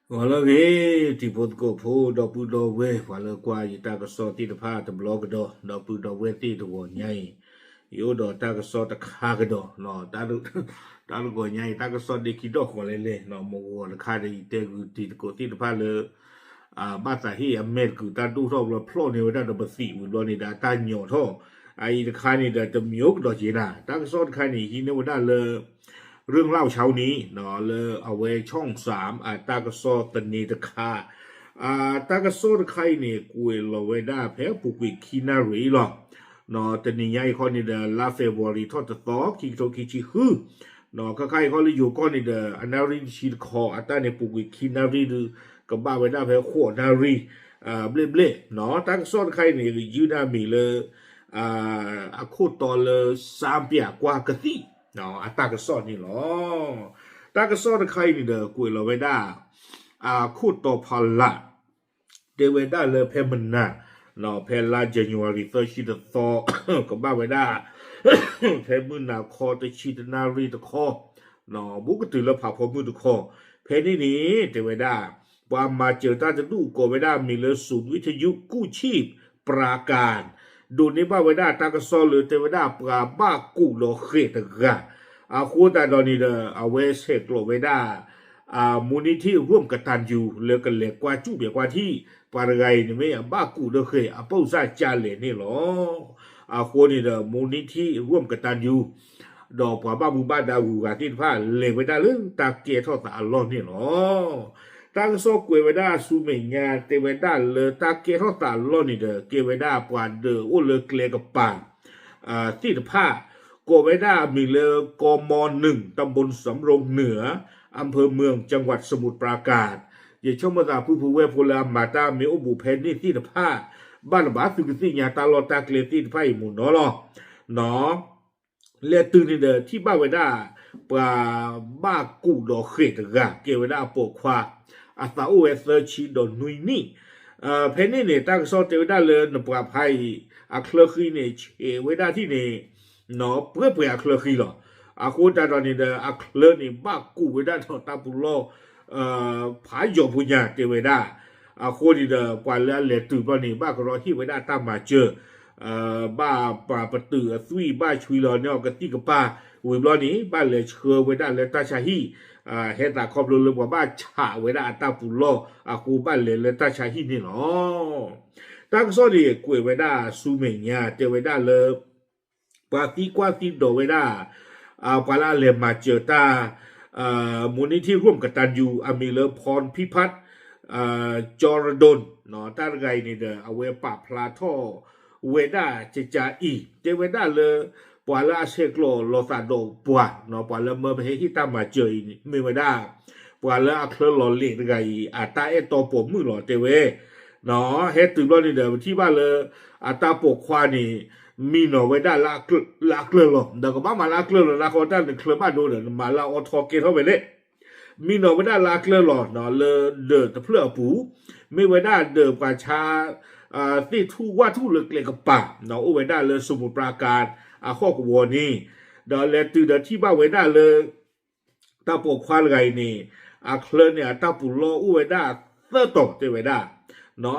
ဂီၤလၢအဂ့ၤ တံၤဖိသကိးဖိ ဒီပုၢ်ဒီဝဲၢ် ပှၤလၢကွၢ်ယတၢ်ကစီၣ်သ့ၣ်တဖၣ်တဘျီကဒီး ဒီပုၢ်ဒီဝဲၢ်သ့ၣ်တဂီၤညါအံၤ ယအိၣ်ဒီးတၢ်ကစီၣ်တခါကဒီး တၢ်တဂီၤညါအံၤ တၢ်ကစီၣ်ဒ့ခံဒီၣ်ဃီလဲၣ်လဲၣ် မဂီၤတခါဒီး ယတဲဂုာ်တံၤသကိးသ့ၣ်တဖၣ်လၢ ဘၣ်သးဟ့ၣ်အမဲာ်တကုာ်တၢ်ဒိၣ်ထီၣ်ဘျီဖျီၣ်န့ၢ်ဝဲဒၣ်ဒီးပသံးဝံၤဘျီန့ၣ်ဒီး အတၢ်ညီထီၣ် အအံၤတခါန့ၣ်ဒီး တမံၤအိၣ်ကဒီးက့ၤနၤ တၢ်ကစီၣ်တခါန့ၣ် ဟံးန့ၢ်ဝဲဒၣ်လၢ เรื่องเล่าเช้านี้ လၢအဝဲ ช่องสาม အတၢ်ကစီၣ်သန့တခါ တၢ်ကစီၣ်တခါအံၤန့ၣ် ကွဲးလီၤဝဲဒၣ်ဖဲအပူၤကွံာ်ခံနၣ်ရံၣ်လီၤ. တနံၤညါအံၤခီန့ၣ်ဒီး လါ February ထီၣ်တသီ ခံကထိခံဆံဃု ခါခါအံၤခီလၢယိၤကီၢ်န့ၣ်ဒီး အနၣ်ရံၣ်တဆံတခီ အတၢ်န့ၣ်ပူၤကွံာ်ခံနၣ်ရံၣ်ဒီး ကဘၣ်ဝဲဒၣ်ဖဲဃိးနၣ်ရံၣ် ဘျဲၣ်ဘျဲၣ် တၢ်ကစီၣ်တခါအံၤန့ၣ် ယုၢ်ဒၣ်မံၤလၢ အခိၣ်တီလၢ စၢပၠးကွၢ်ကသံၣ် အတၢ်ကစီၣ်န့ၣ်လီၤ. တၢ်ကစီၣ်တခါအံၤန့ၣ်ဒီး ကွဲးလီၤဝဲဒၣ် အခိၣ်တီဖီလာ် တဲဝဲဒၣ်လၢဖဲမနၤ ဖဲလါ January သၢဆံတသီ ကဘၣ်ဝဲဒၣ် ဖဲမုၢ်နၤခီတဆံတနၣ်ရံၣ်တခီ ဘူးကတုၤလၢဖးဖီမုၢ်တခီ ဖဲန့ၣ်န့ၣ် တဲဝဲဒၣ် ပှၤမၤစၢၤတၢ်တဒူၣ်ကိးဝဲဒၣ်မံၤလၢ ศูนย์วิทยุกู้ชีพปราการ ဒိးန့ၢ်ဘၣ်ဝဲဒၣ်တၢ်ကစီၣ်လၢတဲဝဲဒၣ်ပှၤဘၣ်ကူးဒီးဃဲးတဂၤ အဃိသတးဒီးန့ၣ်ဒီး အဝဲဆဲးကျိးဝဲဒၣ် มูลนิธิร่วมกตัญญู လၢကလဲၤကွၢ်စူၣ်ဘဲကွၢ်ထံၣ် ပှၤတဂၤအံၤန့ၣ်မ့ၢ်အဘၣ်ကူးဒီးဃဲးအပိၢ်စၢ်ကလဲာ်န့ၣ်လီၤ. အဃိန့ၣ်ဒီး มูลนิธิร่วมกตัญญู ဒီးပှၤဘၣ်မူဘၣ်ဒါဂုၤဂၤသ့ၣ်တဖၣ် လဲၤဝဲဒၣ်လၢတၢ်ကဲထီၣ်သးအလီၢ်န့ၣ်လီၤ. တၢ်ကစီၣ်ကွဲးဝဲဒၣ်ဆူမဲာ်ညါ တဲဝဲဒၣ်လၢတၢ်ကဲထီၣ်သးအလီၢ်န့ၣ်ဒီး ကဲဝဲဒၣ်ပှၤဒုးအိၣ်လၢကျဲကပၤ သ့ၣ်တဖၣ် ကိးဝဲဒၣ်အမံၤလၢ กม.หนึ่ง ตำบลสำโรงเหนือ อำเภอเมือง จังหวัดสมุทรปราการ ယဆိကမိၣ်သးဖုဖုဝဲၢ်ဖိလၢအမၤတၢ်မ့ၢ်အိၣ်ဘူးဖဲန့ၣ်သ့ၣ်တဖၣ် ဘၣ်တဘၣ်သုကသ့ၣ်ညါတၢ်လီၢ်တၢ်ကျဲသ့ၣ်တဖၣ်အံၤမ့ၢ်နီၤလီၤ. လဲၤတုၤန့ၣ်ဒီး ထံၣ်ဘၣ်ဝဲဒၣ် ပှၤဘၣ်ကူးဒီးဃဲးတဂၤ ကဲဝဲဒၣ်အပိာ်ခွါ အသးအိၣ်ဝဲသၢဆံဒီးနွံနံၣ် ဖဲန့ၣ်န့ၣ် တၢ်ကစီၣ်တဲဝဲဒၣ်လၢနပှၤဖါအံၤ အချၢဃံန့ၣ် ဆဲးဝဲဒၣ်ထံၣ်န့ၣ် ပှဲၤပှဲၤအချၢဃံလီၤ. အဃိသတးဒီးန့ၣ်ဒီး အချၢန့ၣ် ဘၣ်ကူးဝဲဒၣ်ဒီးတၢ်ပူၤလီၢ် ဖးယီၤဖိညါတဲဝဲဒၣ်. အဃိန့ၣ်ဒီး ပှၤလၢအလဲၤတုၤဘျီန့ၣ် ဘၣ်ကရီဟ့ၣ်ဝဲဒၣ်တၢ်မၤစၢၤ ဘၣ်ပာ်ပတုာ်အသွံၣ် ဘၣ်ဆွံလီၤန့ၢ်အီၤကသံၣ်ကပၤ ဝံၤဘျီန့ၣ် ဘၣ်လဲၤဆှၢဝဲဒၣ်လၢတၢ်ဆါဟံၣ် ဟဲသးခီဖျိလၢပှၤဘၣ်ဆးဝဲဒၣ်အတၢ်ပူၤလီၢ် အဃိဘၣ်လဲၤလၢတၢ်ဆါဟံၣ်န့ၣ်လီၤ. တၢ်ကစီၣ်န့ၣ် ကွဲးဝဲဒၣ်ဆူမဲာ်ညါ တဲဝဲဒၣ်လၢ ပှၤသံကွၢ်သံဒိးဝဲဒၣ် ပှၤလၢအလဲၤမၤစၢၤတၢ် มูลนิธิร่วมกตัญญู အမံၤလၢ พรพิพัฒน์ จรดล တၢ်တဂၤအံၤန့ၣ်ဒီး အဝဲပာ်ဖျါထီၣ်ဝဲဒၣ်ကကါအံၤ တဲဝဲဒၣ်လၢ ပှၤလၢအဆဲးကျိးလီၤသးဒီးပှၤ ပှၤလၢမၢပဟဲဟ့ၣ်တၢ်မၤစၢၤအံၤ မ့ၢ်ဝဲဒၣ် ပှၤလၢအချၢလီၤလဲာ်တဂၤအံၤ အတၢ်အဲၣ်တီပိာ်မုၣ်လီၤ တဲဝဲ ဟဲတုၤဘျီန့ၣ်ဒီး ပထံၣ်ဘၣ်လၢ အတၢ်ပိာ်ခွါန့ၣ် မံနီၤဝဲဒၣ်လၢအကျၢၢ်လီၤ. ဒီးကဘၣ်မၤလၢအကျၢၢ်လီၤ နၢ်ဃီတၢ်န့ၣ်ချၢဘၣ်ဒိဒီး နမၤလၢအအီထီကဲထီၣ်ဝဲလဲၣ်. မံနီၤဝဲဒၣ်လၢအကျၢၢ်လီၤ လၢဒၢးတဖျၢၣ်အပူၤ မ့ၢ်ဝဲဒၣ်ဒၢးပှၤဆါ သ့ၣ်ထူၣ်ဝၣ်ထူၣ်လၢကျဲကပၤ အိၣ်ဝဲဒၣ်လၢ สมุทรปราการ အဟီၣ်ကဝီၤန့ၣ် ဒီးလဲၤတုၤဒီးထံၣ်ဘၣ်ဝဲဒၣ်လၢ တၢ်ပိာ်ခွါတဂၤအံၤန့ၣ် အချၢန့ၣ် အတၢ်ပူၤလီၢ်အိၣ်ဝဲဒၣ်သၢတီၤတဲဝဲဒၣ်,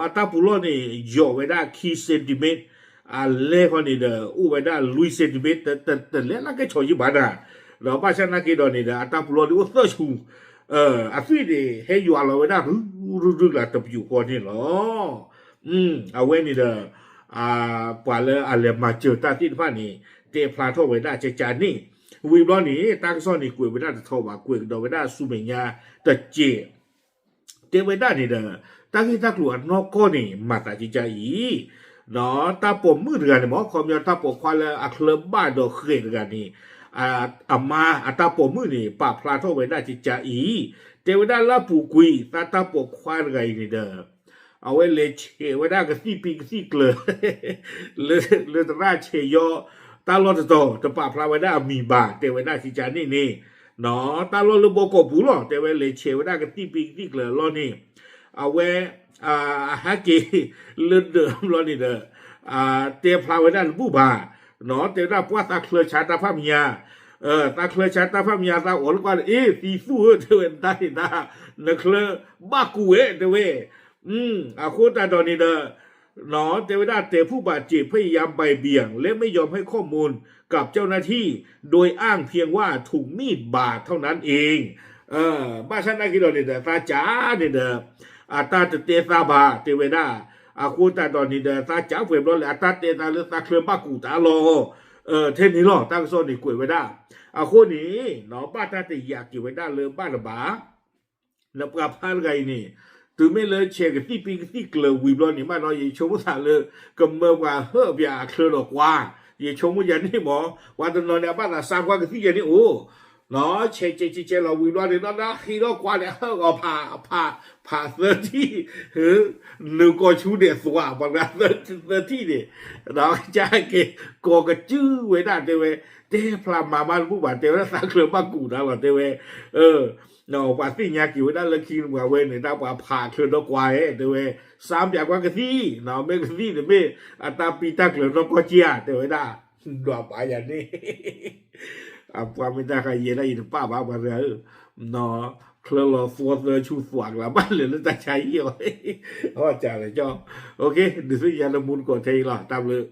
အတၢ်ပူၤလီၢ်န့ၣ် ယိာ်ဝဲဒၣ်ခံ centimeter, အလဲၢ်ခီန့ၣ်ဒီး အိၣ်ဝဲဒၣ်လွံၢ် centimeter, တလဲၤလၢကဲဆီယံၢ်ဘၣ်နၤ, ဒီးဘၣ်ဆၣ်နာ်က့ဒီးန့ၣ်ဒီး အတၢ်ပူၤလီၢ်န့ၣ်အိၣ်သၢဆူ, အသွံၣ်န့ၣ် ဟဲယွၤလီၤဝဲဒၣ်ရုၢ်ရုၢ်ရုၢ်လၢတပယူာ်ဃီန့ၣ်လီၤ. အဝဲန့ၣ်ဒီး ပှၤလၢအလဲၤမၤစၢၤတၢ်သ့ၣ်တဖၣ်န့ၣ် တဲဖျါထီၣ်ဝဲဒၣ်ကကန့ၣ်, ဝံၤဘျီန့ၣ် တၢ်ကစီၣ်န့ၣ် ကွဲးဝဲဒၣ်တထီဘၣ် ကွဲးကဒီးဝဲဒၣ်ဆူမဲာ်ညါတစဲး, တဲဝဲဒၣ်န့ၣ်ဒီး တၢ်ဂ့ၢ်တၢ်ကျိၤအနီၢ်ကီၢ်န့ၣ် မၤသးကကအံၤ, တၢ်ပိာ်မုၣ်တဂၤန့ၣ်မ့ၢ် ခီပညီတၢ်ပိာ်ခွါလၢအချၢဘၣ်ဒီးဃဲးတဂၤန့ၣ် အမါအတၢ်ပိာ်မုၣ်န့ၣ် ပာ်ဖျါထီၣ်ဝဲဒၣ်ကကအံၤ, တဲဝဲဒၣ်လၢအပူၤကွံာ် သးတၢ်ပိာ်ခွါတဂၤအံၤန့ၣ်ဒီး အဝဲလဲၤဆဲးဝဲဒၣ်ကသံၣ်ပံကသံၣ်ကျၢၤ လၢသရၣ်ဆဲးယီၣ်တၢ်လီၢ်တတီၤ တပာ်ဖျါဝဲဒၣ်အမံၤဘၣ် တဲဝဲဒၣ်ကကန့ၣ်န့ၣ်, တၢ်လီၢ်လၢဘီကီးပူၤလီၤ တဲဝဲလဲၤဆဲးဝဲဒၣ်ကသံၣ်ပံကသံၣ်ကျၢၤအလီၢ်န့ၣ်, အဝဲ အဟဲက့ၤလၢဒၢးဘျီန့ၣ်ဒီး တဲဖျါဝဲဒၣ်တဘူၣ်ဘၣ်, တဲဝဲဒၣ်ပှၢ်သးချၢဆါတၢ်ဖးမံၤညါ, သးချၢဆါတၢ်ဖၣ်မယါသးအိၣ်လၢကွၢ်လၢ အ့ သံသူၣ်ဧၢ တဲဝဲ နတၢ်န့ၣ်တၢ် နချၢဘၣ်ကူးဝဲ တဲဝဲ အဃိသတးဒီးန့ၣ်ဒီး တဲဝဲဒၣ် แต่ผู้บาดเจ็บพยายามบ่ายเบี่ยงและไม่ยอมให้ข้อมูลกับเจ้าหน้าที่ โดยอ้างเพียงว่าถูกมีดบาดเท่านั้นเอง ဘၣ်ဆၣ်သနာ်က့ဒီးန့ၣ်ဒီး သးစံးန့ၣ်ဒီး အတၢ်တတဲသးဘၣ် တဲဝဲဒၣ် အဃိသတးဒီးန့ၣ်ဒီး သးစံးပှဲၤဘျီလၢ အတၢ်တဲသးလၢသးချၢဘၣ်ကူးတၢ်လီၤ ထဲန့ၣ်လီၤ တၢ်ကစီၣ်န့ၣ်ကွဲးဝဲဒၣ် အဃိန့ၣ် ဘၣ်တၢ်တယာ်က့ၤဝဲဒၣ်လၢဘၣ်တဘၣ် လၢပှၤဖးတဂၤအံၤန့ၣ် တုၤမ့ၢ်လၢဆဲးကသံၣ်ပံကသံၣ်ကျၢၤဝံၤဘျီန့ၣ်ဘၣ်ဒီး ယဆိကမိၣ်သးလၢ ကမၢပှၤဟၢၣ်ပှၤအချၢဒီးကွၢ်, ယဆိကမိၣ်ယၤန့ၣ်မ့ၢ် ပှၤတနီၤန့ၣ် အဘၣ်သးစါကွၢ်ကသံၣ်ယၤန့ၣ်အိၣ်, ဆဲးဆဲးဆဲးဆဲးလီၤဝံၤဘျီန့ၣ် ဒီးဟံးထီၣ်ကွၢ်န့ၣ် ဟၢၣ်ဂီၤဖး ဖးသၢထံၣ် နုာ်ကီၢ်ဆူန့ၣ်သွး ပှၤသၢထံၣ်န့ၣ် ဒီးကစၢ်က့ၤ ကိးကစုဝဲဒၣ်တဲဝဲ, တဲဖျါမၤမးတဘူၣ်ဘၣ် တဲဝဲဒၣ်သးချၢဘၣ်ကူးတၢ်လီၤ တဲဝဲ, ပှၤသ့ၣ်ညါက့ၤဝဲဒၣ်လၢခံပှၤဝဲန့ၣ် တၢ်ပှၤဖးချၢဒီးကွၢ်ဧဲ တဲဝဲ, စါပၠးကွၢ်ကသံၣ်, မ့ၢ်ကသံၣ်န့ၣ်မ့ၢ်အတၢ်ပံတၢ်ကျၢၤနီၢ်ကီၢ်က့ဧါ တဲဝဲဒၣ်, ဒွးပာ်ယၤန့ၣ် အပှၤမ့ၢ်တၢ်ဃးယဲဒၣ်ယတပာ်ဘၣ်ပှၤတဂၤဧၢ, ချၢလီၤသွးသၢဆူသွးကျါဘၣ်လဲၤလၢတၢ်ဆါဟံၣ်အီၤ, အီၣ်ကလဲၤကၠီ, ဒုးသ့ၣ်ညါလၢမူတကိးထဲအံၤလီၤ တၢ်ဘျုး